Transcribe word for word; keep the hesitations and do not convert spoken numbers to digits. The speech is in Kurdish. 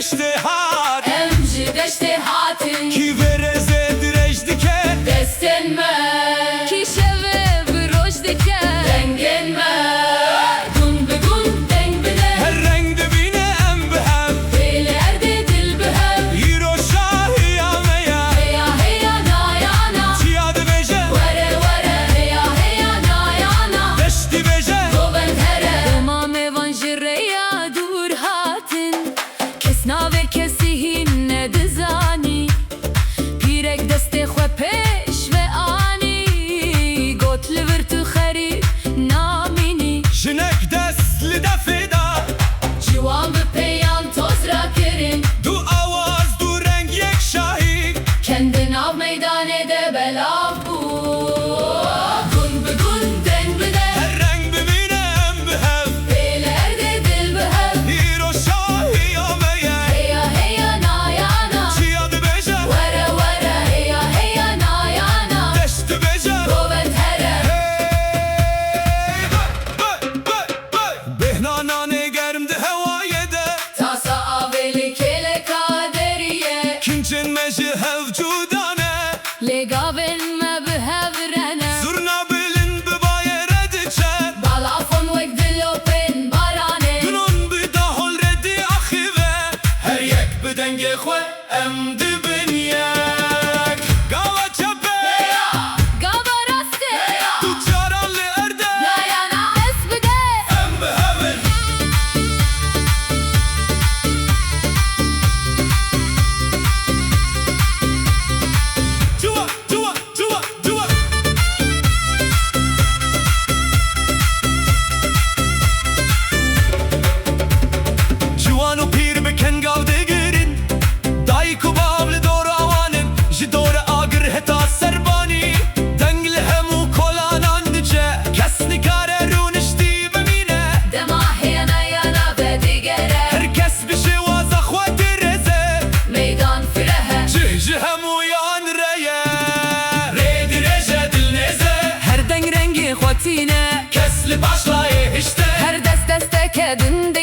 Deştê hat. Em ji deştê hatin. Kî vê rêzê dirêj dike. Destên me. Kî şevê bi roj dike. Dengên me. Gun bi gun deng bide. Her reng dibîne em bi hev. Pê li erdê dil bi hev. Îro şahiya me ye. Heya heya nayana. Çiya dibêje. Were were heya heya nayana. Deşt dibêje. Govend here. Dema mêvan ji rêya dûr hatin. Kes navê kesî hîn nedizanî. Pîrek destê xwe pêş ve anî. Got li vir tu xerîb namînî. Jinek dest li defê da. Ciwan bi pêyan toz rakirin. Du awaz, du reng, yek şahî. Kendi nav meydanê de belav bû. Gun bi gun deng bide. Her reng bimîne em bi hev. Pê li erdê dil bi hev. Îro şahiya me ye. Heya heya nayana. Çiya dibêje. Were were heya heya nayana. Deşt dibêje. Govend here. Hey, hey, hey, hey. Bêhna nanê germ di hewayê de. Tasa avê li kêleka deriyê. Kincên me ji hev cuda ne. Lê gavên me bi hev re ne. Zurna bilind bi bayê re diçe. Balafon wek dilopên baranê. Dunon bi dahol re diaxive. Her yek bi dengê xwe em dibin yek. Gava çepê. Heya. Gava rastê. Heya. Du caran li erdê. Nayana. Dest bide. Em bi hev in. Çuwa, çuwa, çuwa, çuwa. Ciwan û pîr bi kengav digirin. Dayik û bav li dora wan in. Ji dora agir heta serbanî. Deng li hemû kolanan diçe. Kes nikare rûniştî bimîne. Dema hêna yana vedigere. Her kes bi şêwaza xwe dirêze. Meydan fireh e. Cih ji hemûyan re ye. Rê dirêj e, dil nêz e. Her deng rengê xwe tîne. Kes li paşlayê hişte. Her dest desteke din